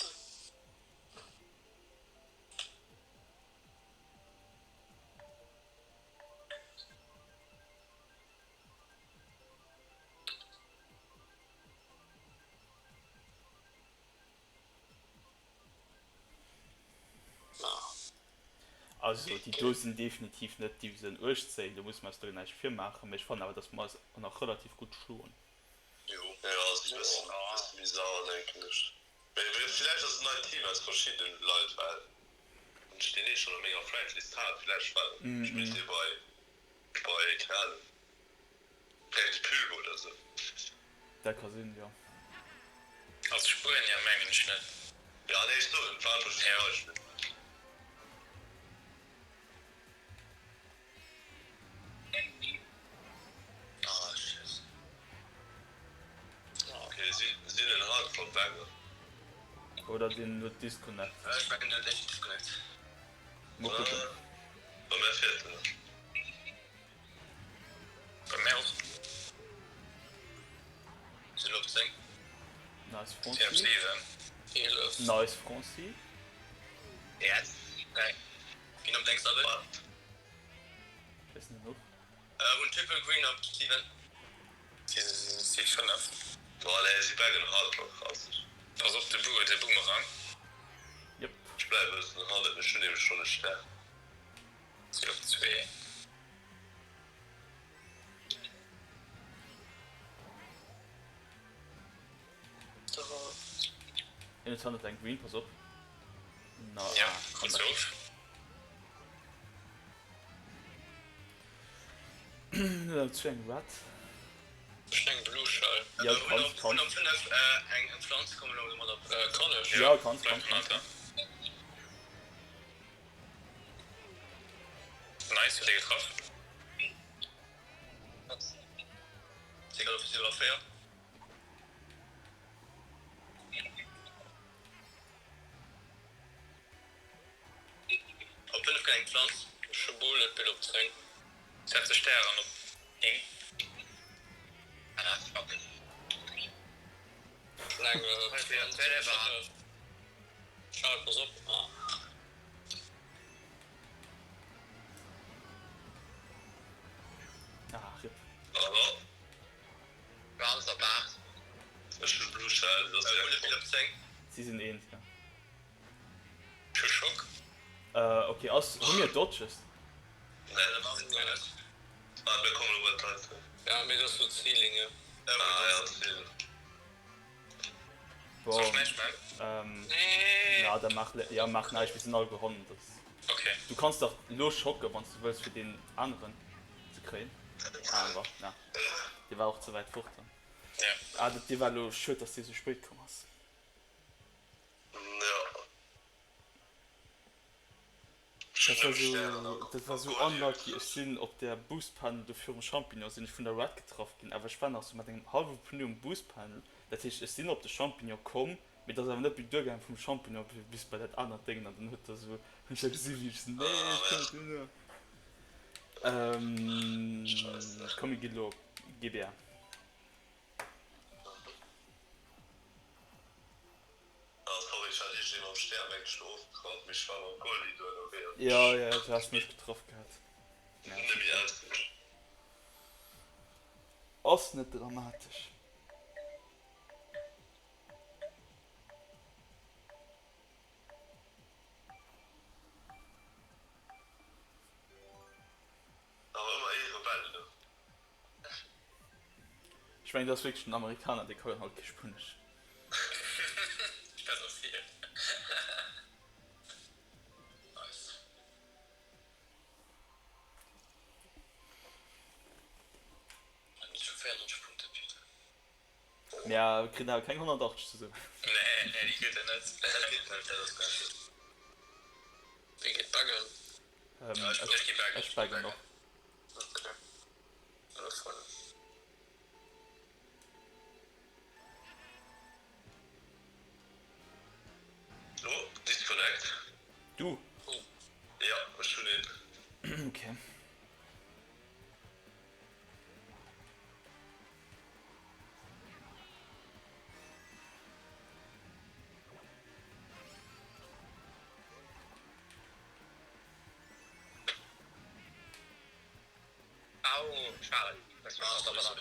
Also déi do sinn definitiv net Divisioun 18, do musse mer eis do näischt virmaachen, mee ech fannen awer, datt mer eis nach relativ gutt schloen. Jo, ass e bëssen bizarre denken ech. Mee villäicht ass et en neit Team aus verschiddenen Leit, well ech deen ee schonn op menger Friendlist hat. Villäicht war spillt dee bei bei keng Ahnung Red Pulp oder sou. Dat ka sinn, jo. Als Spuenier mengen ech net. Ja nee ech soen et war einfach just e Beispill. Ah shit. Ok sinn en Hardcore Banger. Oder deen huet Disconnect. Ech mengen deen huet echt Disconnect. Mol kucken. Bei mär fiert en nach. Bei mär och. Sinn op 10. Nice Sinn op Franci. 7. 11. Nice Franci. Yes. Geil. Ginn op deng Sabel. Wees net och. Hun Triple Green op 7. Si 5. Boah nee si backen hardcore krass. Pass op de Boo huet e Boomerang. Yep. Ech bleiwen e bëssen hannen, ech hun nämlech schon e Stär. Si op 2. Hien huet hannert eng Green, pass op. Na, Ja, ah, kommt of. Huet zu eng Red. Ech hunn eng Blue Shell. Jo, kanns, kanns. Jo, kanns, kanns, kanns, kanns. Nice, huet ee getraff. Op 5 gëtt eng Planz. Ech hu Bullet Bill op 10. Setze Stären op 9. Ah fuck. Ech hunn eng Planz. Charles pass op. Ah. Ah rip. Planz op 8. Ech hu Blue Shell, dat ass Bullet Bill op 10. Si sinn eens, ja. Ech hu Schock. Ok, ass, hu mir Dodges? Nee, dat ass et net. Ah, mir kommen elo bei d'Leit. Ja, mee dat ass lo Ceiling, jo. Ah ja, Ceiling. Soll ech näischt man? Nee. Ja, da maach, ja, maach näischt, mir sinn all gewonnen. Dat, Ok. du kanns dach elo schocken, wann s du wëlls, fir deen aneren ze kréien. Ah, bon, ja. Dee war och ze wäit fort dann. Ja. Ah, dat, dee war elo schued, dass dee sou spéit komm ass. Ja. Dat war sou, dat war sou unlucky. Ech sinn op der Boost Panel do virum Champignon sinn ech vun der Red getraff ginn, awer ech war nach sou mat engem hallwe Pneu um Boost Panel. Dat heescht ech sinn op de Champignon komm, mee et ass awer net méi duergaangen vum Champignon bis bei dat anert Déngen an dann huet der sou, hunn ech da gesi wéi ech sou, nee ech komm net duerno. Komm mir ginn elo op GBA. Ah sorry, ech hat iergendeen mam Stär mengt ech do ofgegraff, mee ech war mam Goalie do ënnerwee an Jo, jo, du has mech getraff gehat. Hunn net méi ausgesinn. Ass net dramatesch. Awer ëmmer ee Rebell, ne? Ech mengen, dat ass wierklech den Amerikaner, dee ka jo halt kee Spuenesch. Dat ass hien. Nice. Ech hu 94 Punkte, Peter. Mä kritt awer keng 180 zesummen. Nee, nee, déi kritt en net. Dat geet net, dat ass besser. Wee geet baggen? Ech gi baggen. Ech baggen och. Ok. Alle voll. Oh, disconnect. Du? Ja, ech hunn een. Ok. Au, schade. Das war aber dann.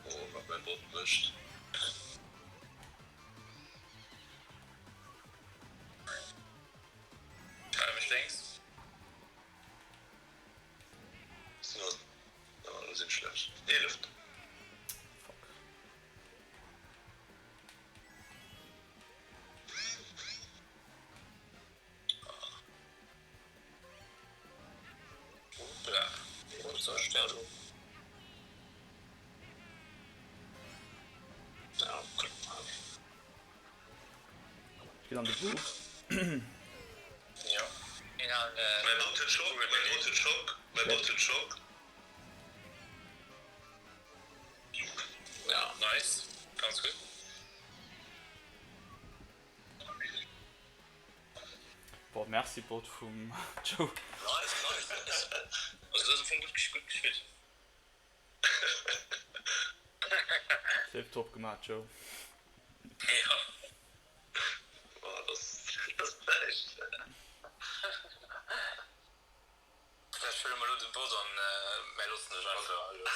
Oh, wat mäi Bot mécht. Hale mech lénks. Sinn ass, ah, lo sinn ech schlecht. Eeleft. Fuck. Ech ginn an de Booth. Mäi Bot huet Schock, mäi Bot huet Schock, mäi Bot huet Schock. Boah, merci Bot vum Joe. Nice, nice, nice. Also dat ass am Fong gutt, gutt gespillt. Tip top gemaat Joe. Ja. Boah, dat ass näischt. Vläicht huele mer elo de Bot an mär loossen dech einfach elo.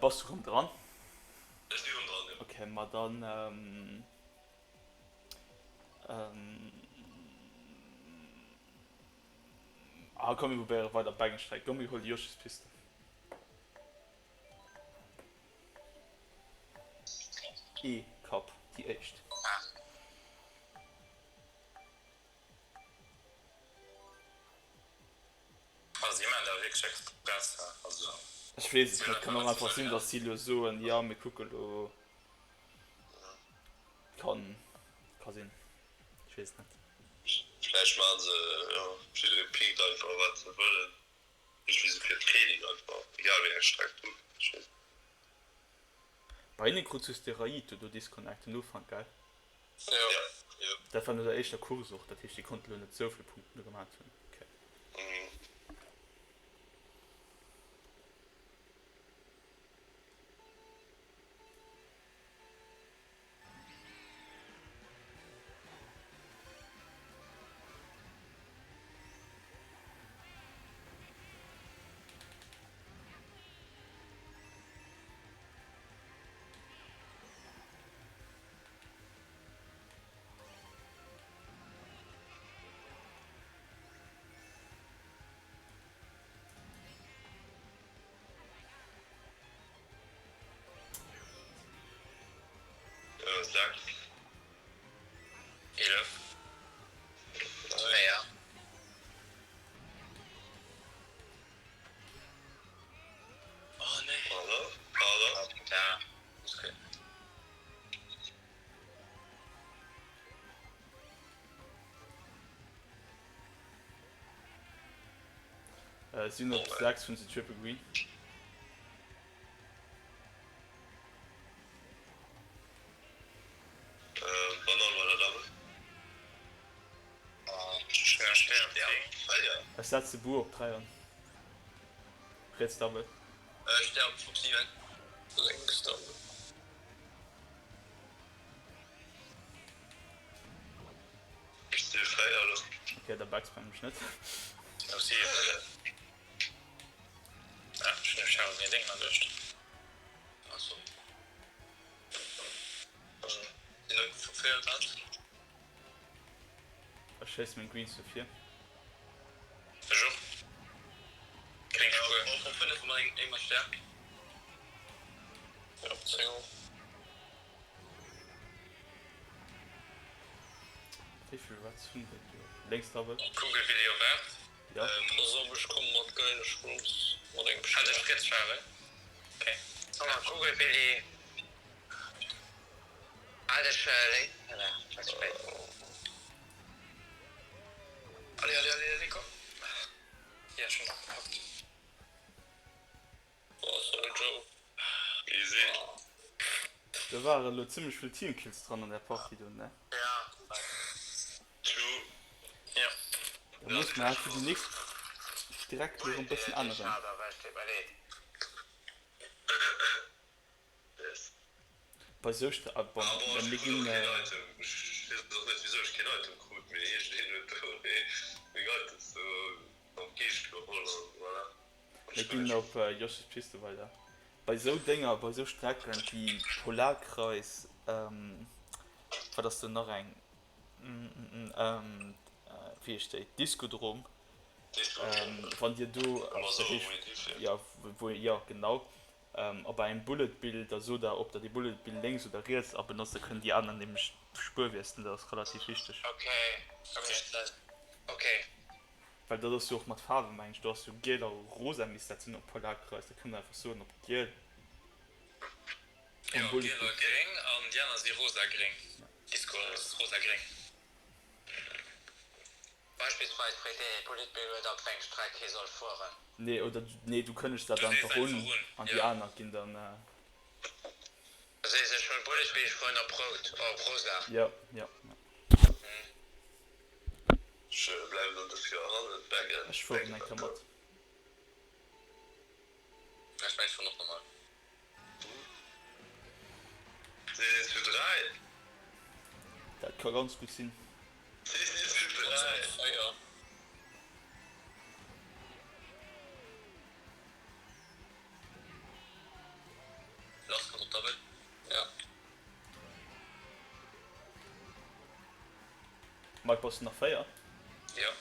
Bass du rëm dran? Ech si rëm dran, jo. Ok, ma dann. Ah komm mir probéiere weider Baggenstreck. Komm mir huele Yoshi's Piste. Ee Kapp, déi éischt. Ech weess et net, kann och einfach sinn, datt si elo soen, jo mir kucke lo. Kann, ka sinn, ech weess et net. Vläicht maachen se, jo, jidderee pickt einfach wat se wëllen, iergendwéi sou fir Training einfach, egal wéi eng Streck du ech weess net. Bei hinne krut just de Raito do Disconnect den Ufank, gell? Jo, jo. Dat war no der éischter Course och, dat heescht déi konnte lo net souvill Punkten do gemat hunn. Okay. Si hunn op 6 hunn se Triple Green. Ech setze Boo op 3 an. Riets Double. Ok, da backspammen ech net. Ech schéissen meng Greens do vir. Wéi vill Reds hunn déi do? Lénks Double. Jo. Do ware lo zimmlech vill Teamkills dran an der Partie do, ne? Da muss mer fir déi nächst Streck lo rem bëssen änneren. Bei sou Stre ah bon, mir ginn. Mir ginn op Yoshi's Piste weider. Bei sou Dénger, bei sou Strecken wéi Polarkreis, wat ass do nach eng, wéi heescht déi, Discodrom, wann Dir do, jo wou, jo genau, A bei engem Bullet Bill, da sot der, ob der dee Bullet Bill lénks oder riets abenotzt, da kënnen déi aner nämlech d'Spuer wiesselen. Dat ass relativ wichteg. Well dat ass jo och mat Faarwen, mengen ech. Do ass jo giel a rosa misst dat sinn op Polarkreis. Da kënnt der einfach soen, ob giel um Bullet Bill. Beispillsweis freet een ee Politbüro net op wéi eng Streck hie soll fueren. Nee, oder nee, du kënnegs dat Du sees einfach un einfach un, an déi jo. aner ginn dann. Du sees ech hunn Politbüro, ech fueren op rout, op rosa. Jo, jo, jo. Ech bleiwen dann dofir hannen beggen. Ech fueren eng Kéier mat. Ech mengen ech fueren och normal. Si sinn zu 3. Dat ka ganz gutt sinn. Si sinn zu 3. Lars kënnt op Double. Ja. Mike, bass du nach 4? Jo.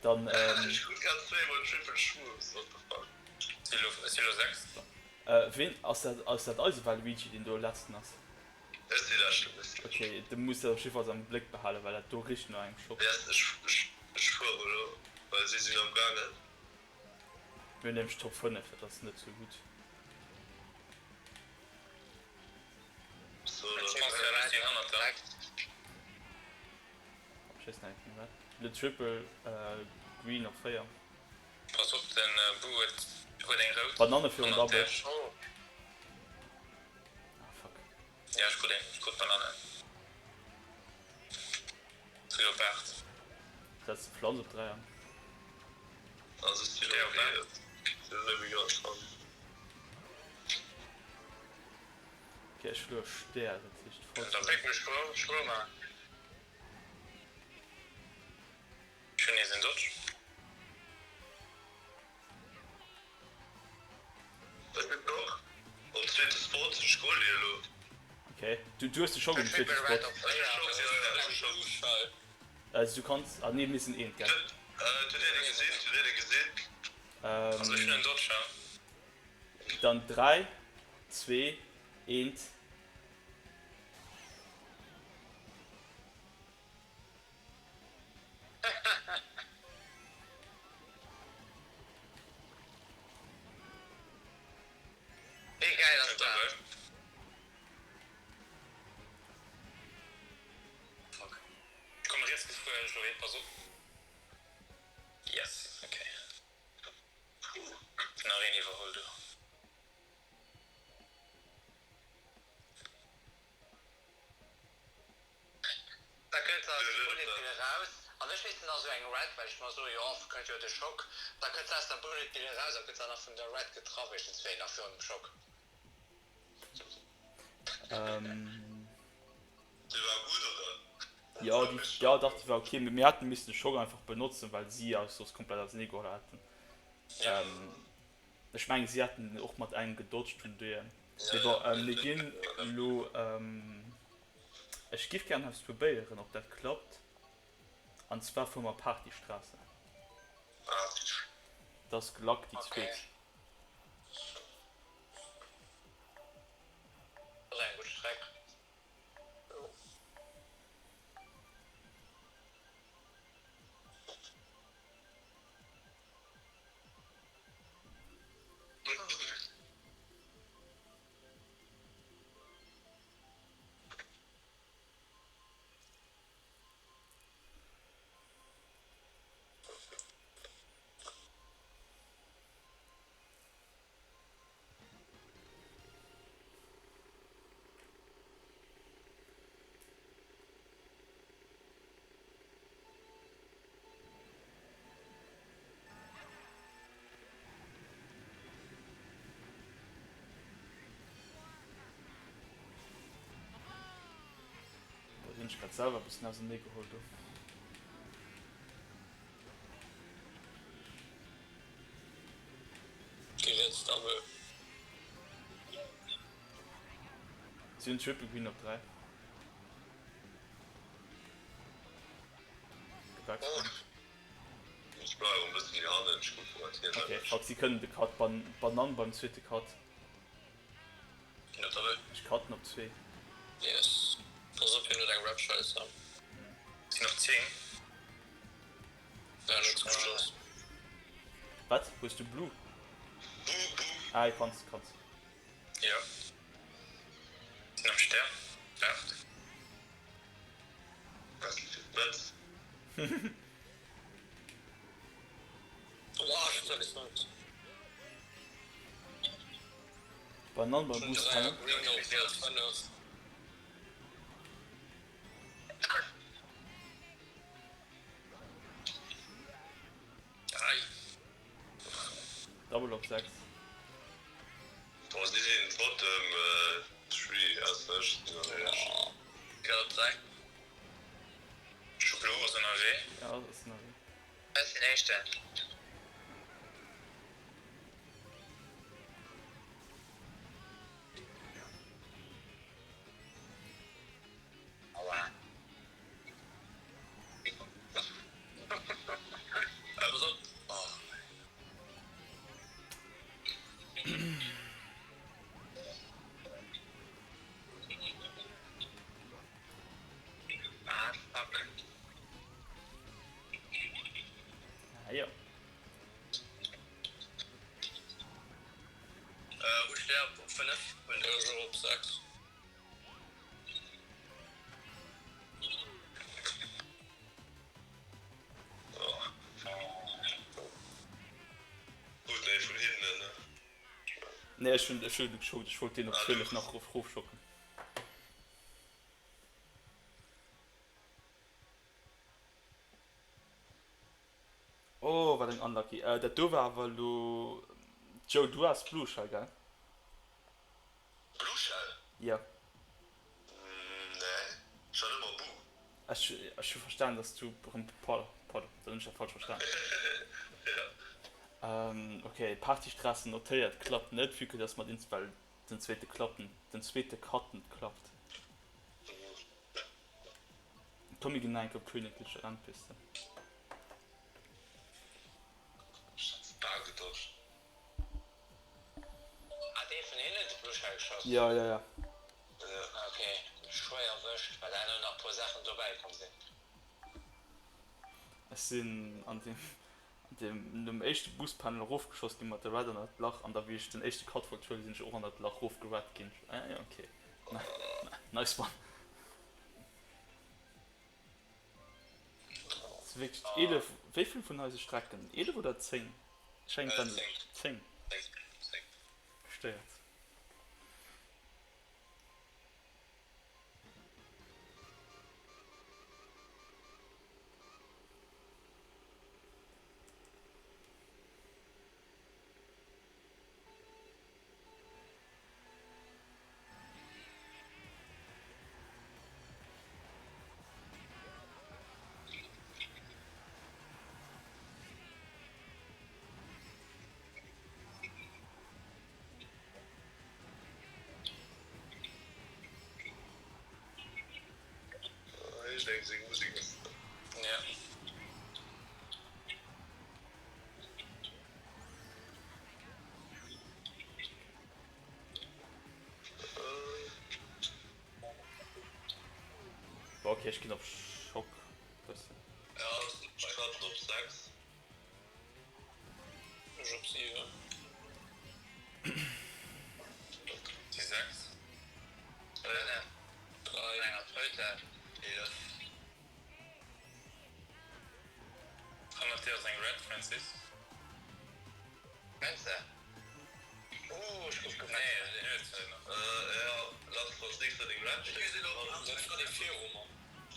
Dann. Ech krut grad zweemol Triple Shrooms, what the fuck. Ech si lo 6. Ween ass dat? Ass dat eise Waluigi deen do letzten ass? Ech si leschten, ech si leschten. Ok, de muss dat op jiddefalls am Bléck behalen, well dat do richt no engem Schock. Yes, ech ech fueren elo, well si sinn am gaangen. Mir hunn nämlech Top 5, dat ass net sou gutt. So, Ech sinn hannert der. Ech weess net méi wat. Le Triple Green op 4. Pass op den Boo huet huet eng rout. Bananne virun Hannert Double. där. Ah fuck. Ja ech krut eng, ech krut d'Bananne. Sinn op 8. Setz de Pflanz op 3 an. Also ech sinn Steh op op 8. 4, sinn elo ganz hannen. Ok ech hu lo e Stär, dat heescht Da Forza. pick mech Schwoma. Ech hunn nees en Dodge. Ech sinn och um zweete Spot, ech goal déi elo. Ok, du du hues de Schock um zweete Spot. Also du kanns, ah nee mir sinn eent gell? Hutt dir dee gesinn? Hutt dir dee gesinn? Also ech hunn en Dodge, ja. Dann 3, 2, 1. Wéi gäil ass dat? Fuck. Ech komme riets gefuer, ech lo pass op. Yes, ok. Nach een iwwerholl do. Da kënnt se aus dem Bullet Bill eraus, an ech weess net, ass esou eng Red, well ech mer soe jo och, kënnt jo de Schock, da kënnt se aus der Bullet Bill eraus a gëtt dann nach vun der Red getraff iergendswéi nach virun dem Schock. Déi war gutt, oder? Jo, déi, jo dach, déi war ok, mee mir hätte missen de Schock einfach benotzen, well si eis soss komplett ausernee geholl hätten. Ech mengen si hätten och mat engem gedodged vun deem. Mee bon, mir ginn elo, ech giff gären eppes probéieren ob dat klappt, an zwar fuere mer Partystraße. Dat ass Glack déi zweet. Dat ass eng gutt Streck. Do sinn ech grad selwer e bëssen ausernee geholl do. Gewiert Double. Si hunn Triple Green op 3. Ech bleiwen e bëssen méi hannen, ech kucken wat hien Ok, fuck, si kënnen de Cut, Ban Banann beim zweete Cut. Ech cutten op 2. Yes, pass op hien huet eng Rap-Scheisse. Sinn op 10. Ja, net zum Schluss. Wat? Hues du Blue? Ah, kanns, kanns. Jo. Sinn am Stär. 8. Banann beim Bus hängen. Double op 6. Boah, si sinn bottom 3 also ech sinn an der lescht. Schublo ass ënnerwee. Ja, ass ënnerwee. Ech sinn éischten. Aua. Jo. Hu Stär op 5. Hunn ech och op 6. Gutt, nee, vun hinnen, ne? Nee, ech hunn ech hunn geschockt, ech wollt deen op 12 nach erofschocken. Oh, wat eng unlucky. Dat do war awer elo, Joe, du has Blue Shell, gell? Blue Shell? Jo. Nee, ech hat ëmmer Boo. Ech ech hu verstan dass du rëm pardon, pardon, dann hunn ech dat falsch verstan. Jo. Ok, Partystraße notéiert, klappt net, vue que dass mat ins well den zweete klappt den zweete Cut net klappt. Komm mir ginn nach eng Kéier op Königliche Rennpiste. Ech hat se bal gedodged. Hat ee vun hinnen de Blue Shell geschoss? Jo, jo, jo. Ok, schwéier erwëscht, well herno nach puer Saachen dobäi komm sinn. Ech sinn an deem, an deem, nom éischte Buspanel erofgeschoss ginn mat der Red an dat Lach an da wéi ech den éischte Cut wollt huelen, sinn ech och an dat Lach erofgered ginn. Ah jo, ok, nice one. Ass wierklech 11, wéi vill vun eise Strecken? 11 oder 10? Schéngt dann 10. Gestéiert. Boah, okay, ech ginn op Schock bëssen. Ja, ech starten op 6. Ech op 7. Si 6. 3. Hannert dir ass eng Red, Francis. Mens de? Ooh, ech gouf gemeet. Nee, deen huet se nach. Ja, lass als nächst deng Red schéissen. Dat war dee viru mer.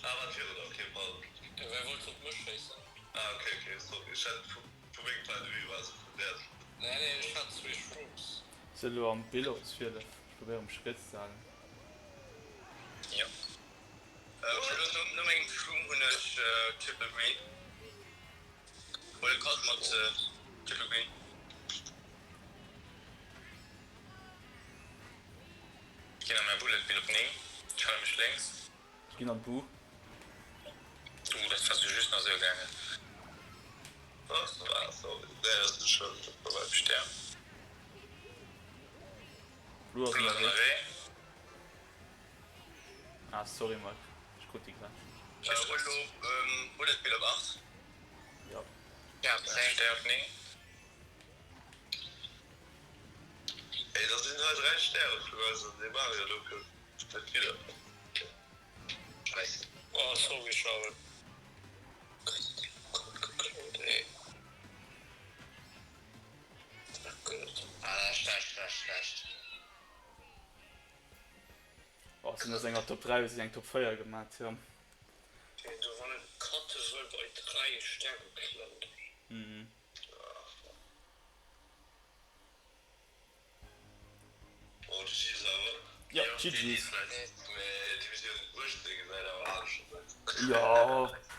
Ah, war viru der, ok, pardon. Jo, well e wollt op mech schéissen. Ah, ok, ok, sorry, ech hat vu mengem Point de vue war se vun där. Nee, nee, ech hat zwee Shrooms. Sinn elo am Bill op 12, ech probéieren mech riets ze halen. Jo. Ech hunn elo no mengem Shroom hunn ech Triple Green. Huele Cut mat Triple Green. Ech ginn an mäi Bullet Bill op 9. Ech hale mech lénks. Ech ginn an d'Bu. Ooh, dat war sou just nach sou gaangen. Stär. Blue ass Blue ass ënnerwee. ënnerwee. Ah sorry Mike, ech krut déi grad. Ech huel lo Bullet Bill op 8. Jo. Ja, op 10. Stär op 9. Ey, da sinn hei 3 Stäre vun eis an dee Mario do kënnt net widder. Scheisse. Oh sorry Charles. Code geklaut ey. Gutt. Ah schlecht, schlecht, schlecht. Oh, sinn aus enger Top 3 hu si eng Top 4 gemat, jo. Deen do wann en Katte wëll bei 3 Stär geklaut. Mhm. Oh GG's awer. Jo, GG's. Mee Divisioun 18 gesäit awer aneschters aus. Jo,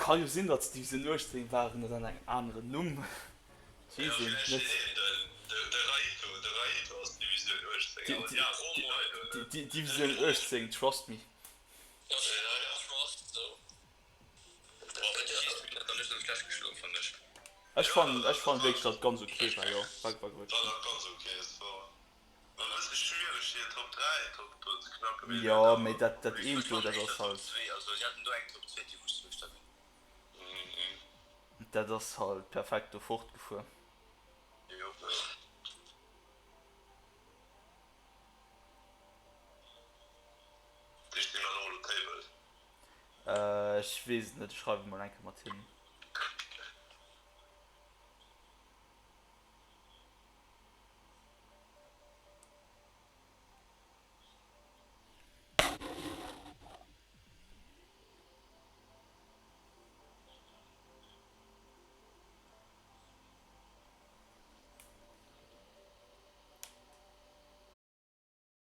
ka jo sinn, datt se Divisioun 18 waren oder an engem aneren Numm. Jo, villäicht net. De Raito, de Raito ass Divisioun 18, awer déi aner déi nei do, ne? Divisioun 18, trust me. Ech fannen, ech fannen wierklech datt et ganz ok war, jo, war, war gutt. War nach ganz ok, es war e bësse schwiereg hir Top 3 Top do ze knacken, mee Jo, mee dat, dat eent do, dat ass halt. Dat ass halt perfekt do fortgefuer. Jo. Déi stinn dann och elo Table? Ech weess et net, ech schreiwe mol eng Kéier mat hinnen.